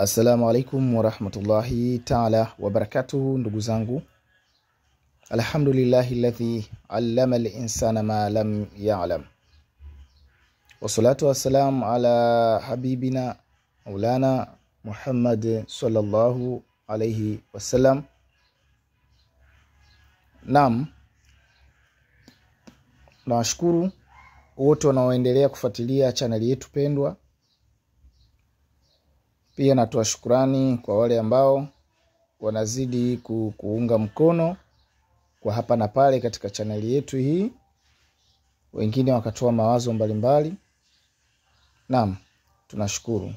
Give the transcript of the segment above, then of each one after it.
Assalamu alaikum warahmatullahi ta'ala wabarakatuhu, ndugu zangu. Alhamdulillahi alladhi allama al-insana ma lam ya'lam. Wassalatu wassalamu ala habibina maulana Muhammad sallallahu alayhi wasallam. Naam, nawashukuru wote wanaoendelea kufuatilia chaneli yetu pendwa. Pia natoa shukrani kwa wale ambao wanazidi kuunga mkono kwa hapa na pale katika chaneli yetu hii. Wengine wakatoa mawazo mbalimbali. Naam, tunashukuru.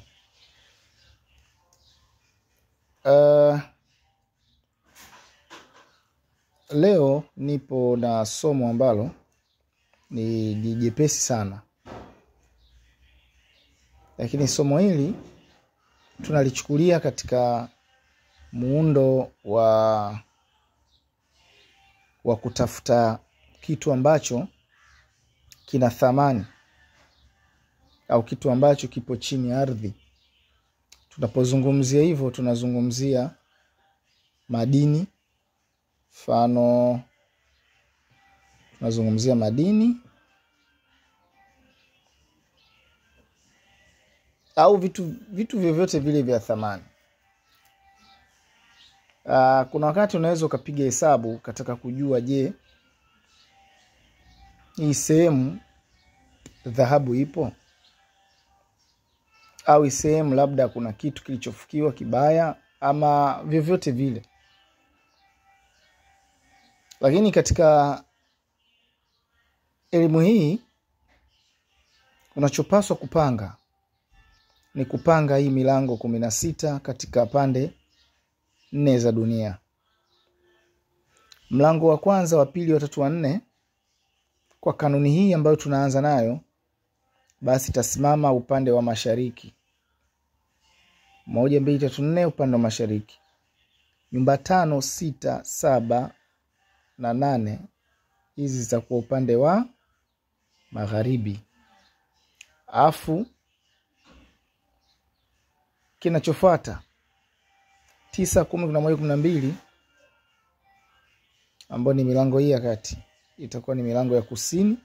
Leo nipo na somo ambalo ni jepesi sana. Lakini somo hili tunalichukulia katika muundo wa kutafuta kitu ambacho kina thamani au kitu ambacho kipo chini ya ardhi. Tunapozungumzia hivyo tunazungumzia madini. Mfano tunazungumzia madini au vitu vyovyote vile vya thamani. Kuna wakati unaweza ukapiga hesabu ukataka kujua, je, hii sehemu dhahabu ipo au sehemu labda kuna kitu kilichofukiwa kibaya ama vyovyote vile. Lakini katika elimu hii unachopaswa kupanga ni kupanga hii milango 16 katika pande 4 za dunia. Mlango wa kwanza, wa pili, wa tatu, wa nne, kwa kanuni hii ambayo tunaanza nayo, basi tasimama upande wa mashariki. 1 2 3 4 upande wa mashariki. Nyumba 5 6 7 na 8 hizi zitakuwa upande wa magharibi. Afu kinachofuata 9 10 11 12 ambayo ni milango hii ya kati itakuwa ni milango ya kusini,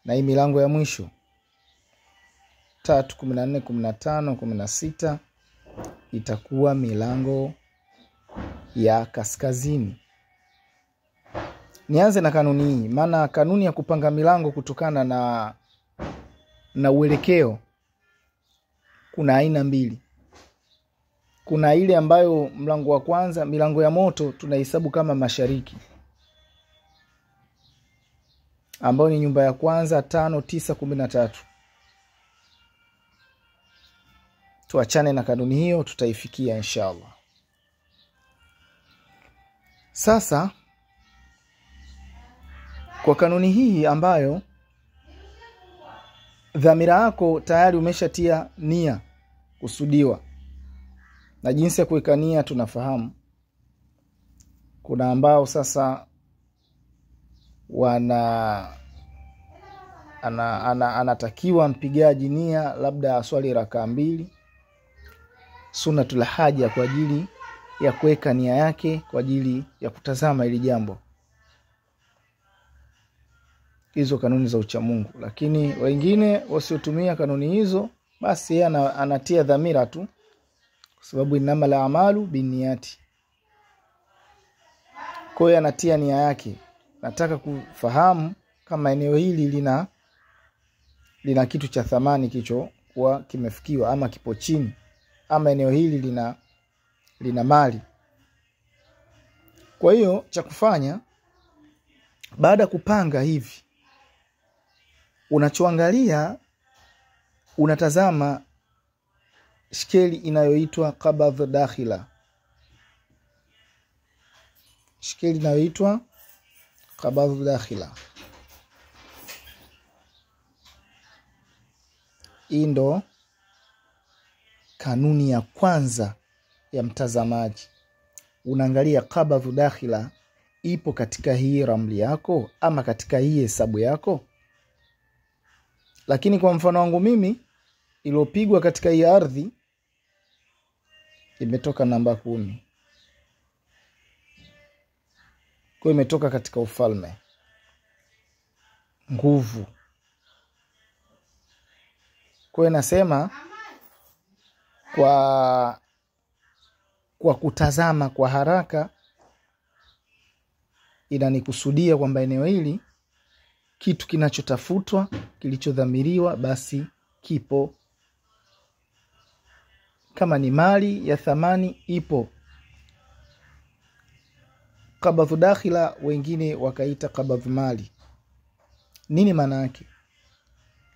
na hii milango ya mwisho 3 14 15 16 itakuwa milango ya kaskazini. Nianze na kanuni hii, maana kanuni ya kupanga milango kutokana na uelekeo kuna aina mbili. Kuna ile ambayo mlango wa kwanza, milango ya moto tunahesabu kama mashariki, ambayo ni nyumba ya kwanza 5 9 13. Tuachane na kanuni hiyo, tutaifikia inshallah. Sasa kwa kanuni hii ambayo dhamira yako tayari umeshatia nia kusudiwa, na jinsi ya kuweka nia tunafahamu. Kuna ambao sasa anatakiwa mpigaji nia labda aswali rakaa 2 sunnatul haja kwa ajili ya kuweka nia yake kwa ajili ya kutazama ili jambo. Hizo kanuni za uchamungu. Lakini wengine wasiotumia kanuni hizo, basi yeye anatia dhamira tu, kwa sababu innamal a'malu binniyati. Kwa hiyo anatia nia yake, nataka kufahamu kama eneo hili lina kitu cha thamani kilichokuwa kimefikiwa ama kipo chini, ama eneo hili lina mali. Kwa hiyo cha kufanya baada kupanga hivi, unachoangalia unatazama shikeli inayoitwa qabadh dakhila. Shikeli inayoitwa qabadh dakhila. Hii ndo kanuni ya kwanza ya mtazamaji. Unaangalia qabadh dakhila ipo katika hii ramli yako ama katika hii hesabu yako. Lakini kwa mfano wangu mimi iliyopigwa katika hii ardhi Imetoka namba 10. Kwa hiyo imetoka katika ufalme, nguvu. Kwa hiyo nasema kwa kutazama kwa haraka inanikusudia kwamba eneo hili kitu kinachotafutwa, kilichodhamiriwa, basi kipo. Kama ni mali ya thamani ipo. Qabadhu dakhila wengine wakaita qabadhu mali. Nini maana yake?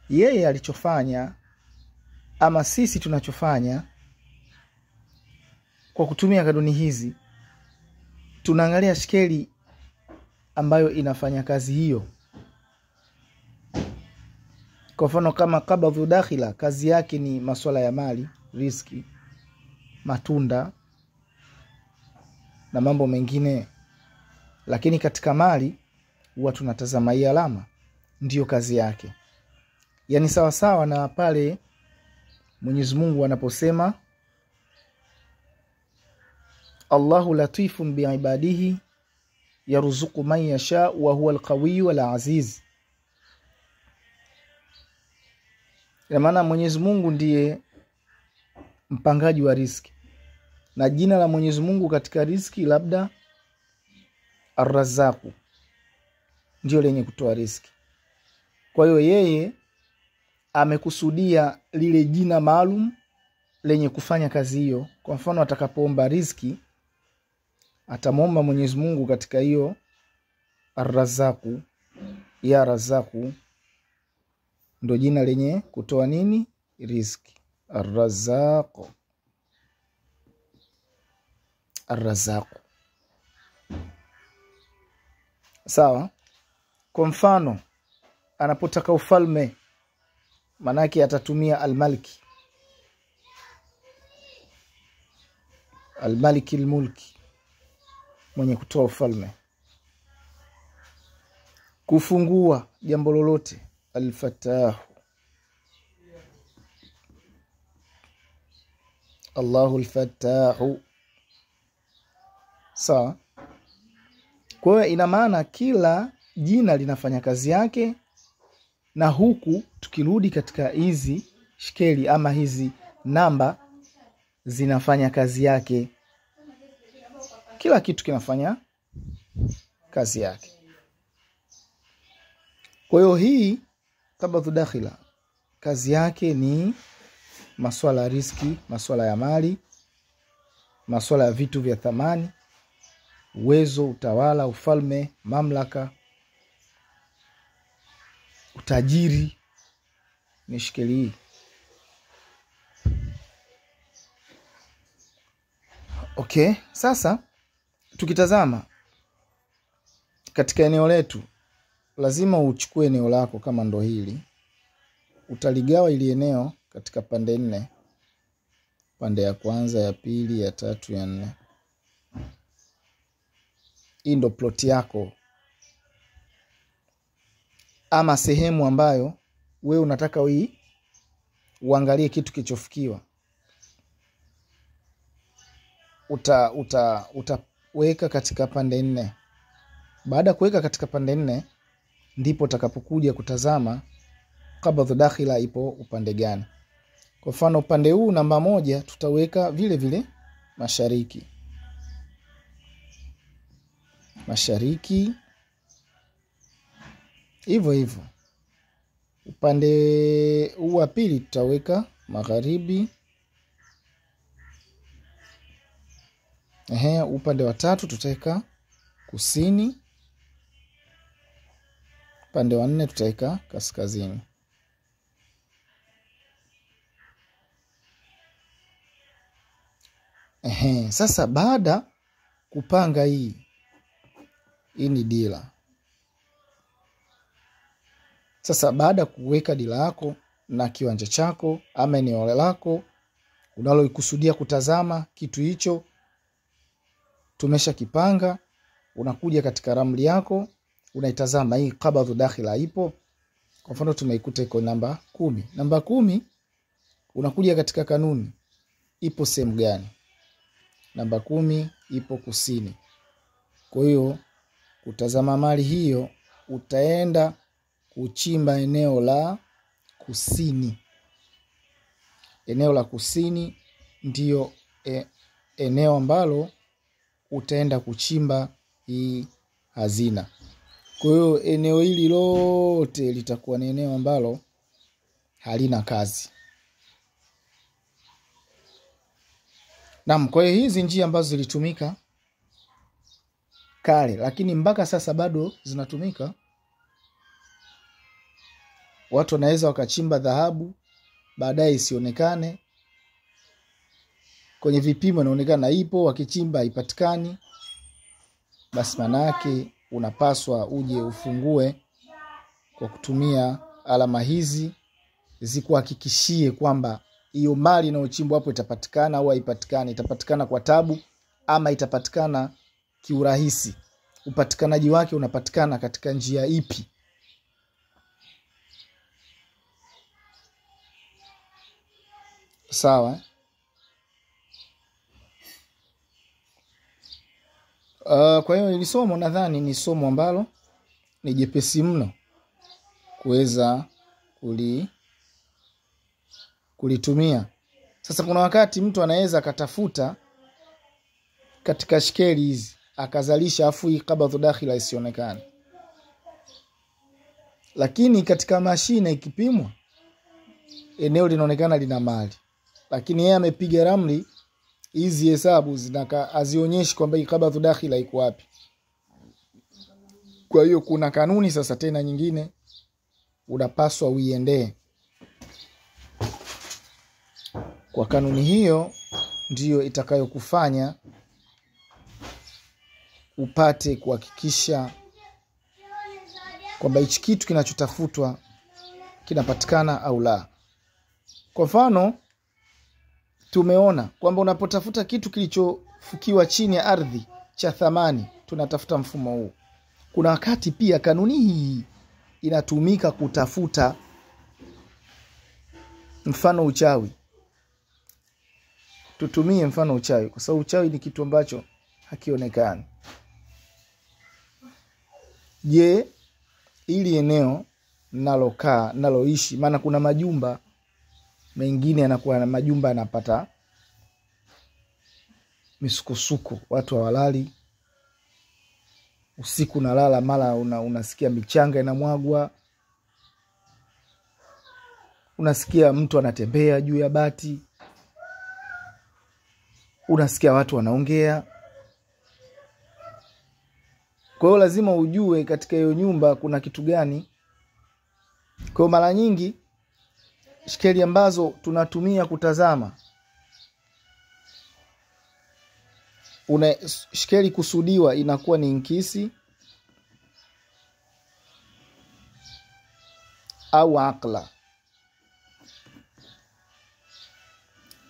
Yeye alichofanya ama sisi tunachofanya kwa kutumia kanuni hizi, tunaangalia shikeli ambayo inafanya kazi hiyo. Kwa mfano kama qabadhu dakhila, kazi yake ni masuala ya mali, riski, matunda na mambo mengine. Lakini katika mali huwa tunatazama hii alama, ndiyo kazi yake. Yani sawa sawa na pale Mwenyezi Mungu anaposema Allahu latifun biibadihi yarzuqu man yasha wa huwa alqawiyyu alaziz. Ina maana Mwenyezi Mungu ndiye mpangaji wa riziki, na jina la Mwenyezi Mungu katika riziki labda Ar-Razzaq, ndio lenye kutoa riziki. Kwa hiyo yeye amekusudia lile jina maalum lenye kufanya kazi hiyo. Kwa mfano atakapoomba riziki atamuomba Mwenyezi Mungu katika hiyo Ar-Razzaq, ya Razzaq, ndio jina lenye kutoa nini? Riziki. Ar-Razzaq, Ar-Razzaq. Sawa? Kwa mfano anapotaka ufalme, manake atatumia al-Maliki, al-Maliki al-Mulki, mwenye kutoa ufalme. Kufungua jambo lolote, al-Fatahu, Allahu al-Fatahu. Sawa? Kwa hiyo ina maana kila jina linafanya kazi yake, na huku tukirudi katika hizi shikeli ama hizi namba zinafanya kazi yake. Kila kitu kinafanya kazi yake. Kwa hiyo hii qabadhu dakhila kazi yake ni masuala ya riski, masuala ya mali, masuala ya vitu vya thamani, uwezo, utawala, ufalme, mamlaka, utajiri. Ni shikeli hii. Okay, sasa tukitazama katika eneo letu, lazima uchukue eneo lako kama ndo hili. Utaligawa ili eneo katika pande nne. Pande ya kwanza, ya pili, ya tatu, ya nne. Hii ndo plot yako ama sehemu ambayo wewe unataka uangalie kitu kilichofikiwa. Utaweka katika pande nne. Baada kuweka katika pande nne, ndipo utakapokuja kutazama qabadhu dakhila ipo upande gani. Kwa mfano upande huu namba 1 tutaweka vile vile mashariki. Mashariki hivyo hivyo. Upande huu wa pili tutaweka magharibi. Upande wa tatu tutaweka kusini. Upande wa nne tutaweka kaskazini. Sasa baada kupanga hii ni dira. Sasa baada kuweka dira yako na kiwanja chako ama eneo lako unaloikusudia kutazama kitu hicho, tumeshakipanga. Unakuja katika ramli yako unaitazama hii qabadhu dakhila ipo. Kwa mfano tumeikuta iko namba 10. Namba 10 unakuja katika kanuni ipo sehemu gani? Namba 10 ipo kusini. Kwa hiyo kutazama mali hiyo utaenda kuchimba eneo la kusini. Eneo la kusini ndiyo eneo ambalo utaenda kuchimba hii hazina. Kwa hiyo eneo hili lote litakuwa ni eneo ambalo halina kazi. Naam, kwa hiyo hizi njia ambazo zilitumika kale, lakini mpaka sasa bado zinatumika. Watu wanaweza wakachimba dhahabu baadaye isionekane. Kwenye vipimo inaonekana ipo, wakichimba haipatikani. Basi manake unapaswa uje ufungue kwa kutumia alama hizi zikuhakikishie kwamba hiyo mali inayochimbwa hapo itapatikana au haipatikani, itapatikana kwa tabu ama itapatikana kiurahisi. Upatikanaji wake unapatikana katika njia ipi? Sawa. Kwa hiyo hili somo nadhani ni somo ambalo ni jepesi mno kuweza kulitumia. Sasa kuna wakati mtu anaweza akatafuta katika shikeli hizi akazalisha afu hii qabadhu dakhila isionekane, lakini katika mashine ikipimwa eneo linaonekana lina mali, lakini yeye amepiga ramli, hizi hesabu hazionyeshi kwamba qabadhu dakhila iko wapi. Kwa hiyo kuna kanuni sasa tena nyingine unapaswa uiendee. Kwa kanuni hiyo ndiyo itakayokufanya upate kuhakikisha kwamba hichi kitu kinachotafutwa kinapatikana au la. Kwa mfano tumeona kwamba unapotafuta kitu kilichofukiwa chini ya ardhi cha thamani, tunatafuta mfumo huu. Kuna wakati pia kanuni hii inatumika kutafuta mfano uchawi. Tutumie mfano uchawi kwa sababu uchawi ni kitu ambacho hakionekani. Je, ili eneo nalokaa, naloishi, maana kuna majumba mengine yanakuwa na majumba yanapata misukosuko, watu hawalali usiku, nalala mara unasikia michanga inamwagwa, unasikia mtu anatembea juu ya bati, unasikia watu wanaongea. Kwa hiyo lazima ujue katika hiyo nyumba kuna kitu gani. Kwa hiyo mara nyingi shikeli ambazo tunatumia kutazama, una shikeli kusudiwa inakuwa ni inkisi au akla.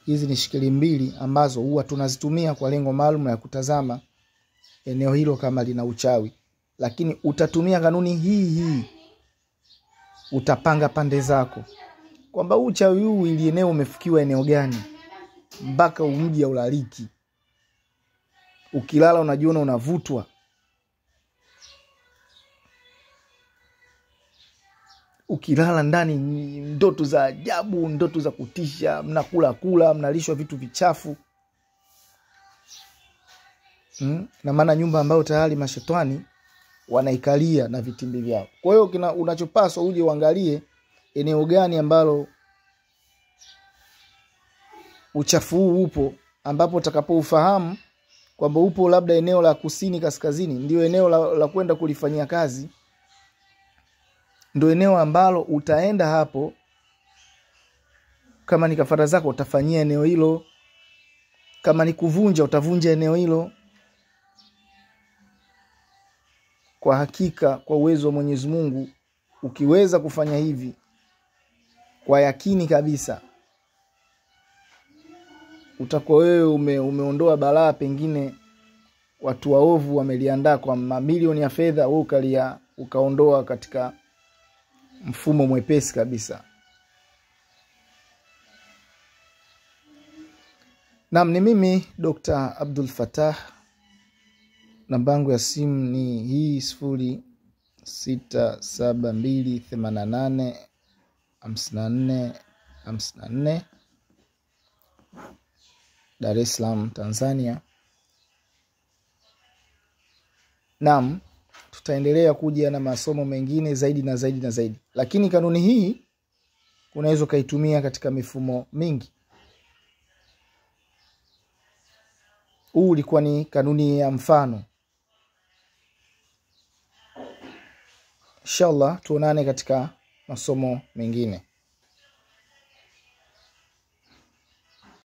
Hizi ni shikeli mbili ambazo huwa tunazitumia kwa lengo maalum ya kutazama eneo hilo kama lina uchawi. Lakini utatumia kanuni hii hii, utapanga pande zako kwamba uchawi huu ili eneo umefikiwa eneo gani mpaka umji haulaliki. Ukilala unajiona unavutwa. Ukilala ndani ndoto za ajabu, ndoto za kutisha, mnakula kula, mnalishwa vitu vichafu. Na maana nyumba ambayo tayari mashetani wanaikalia na vitimbi vyao. Kwa hiyo unachopaswa uje uangalie eneo gani ambalo uchafu huu upo, ambapo utakapoufahamu kwamba upo labda eneo la kusini kaskazini, ndio eneo la kwenda kulifanyia kazi, ndio eneo ambalo utaenda hapo. Kama ni kafara zako utafanyia eneo hilo, kama ni kuvunja utavunja eneo hilo. Kwa hakika kwa uwezo wa Mwenyezi Mungu ukiweza kufanya hivi kwa yakini kabisa, utakuwa wewe umeondoa balaa. Pengine watu waovu wameliandaa kwa mamilioni ya fedha, wewe ukaondoa katika mfumo mwepesi kabisa. Naam, ni mimi Dr. Abdul Fattah. Namba yangu ya simu ni hii 0672 88 54 54, Dar es Salaam, Tanzania. Naam, tutaendelea kuja na masomo mengine zaidi na zaidi na zaidi. Lakini kanuni hii unaweza kaitumia katika mifumo mingi. Huu ulikuwa ni kanuni ya mfano. Inshallah tuonane katika masomo mengine.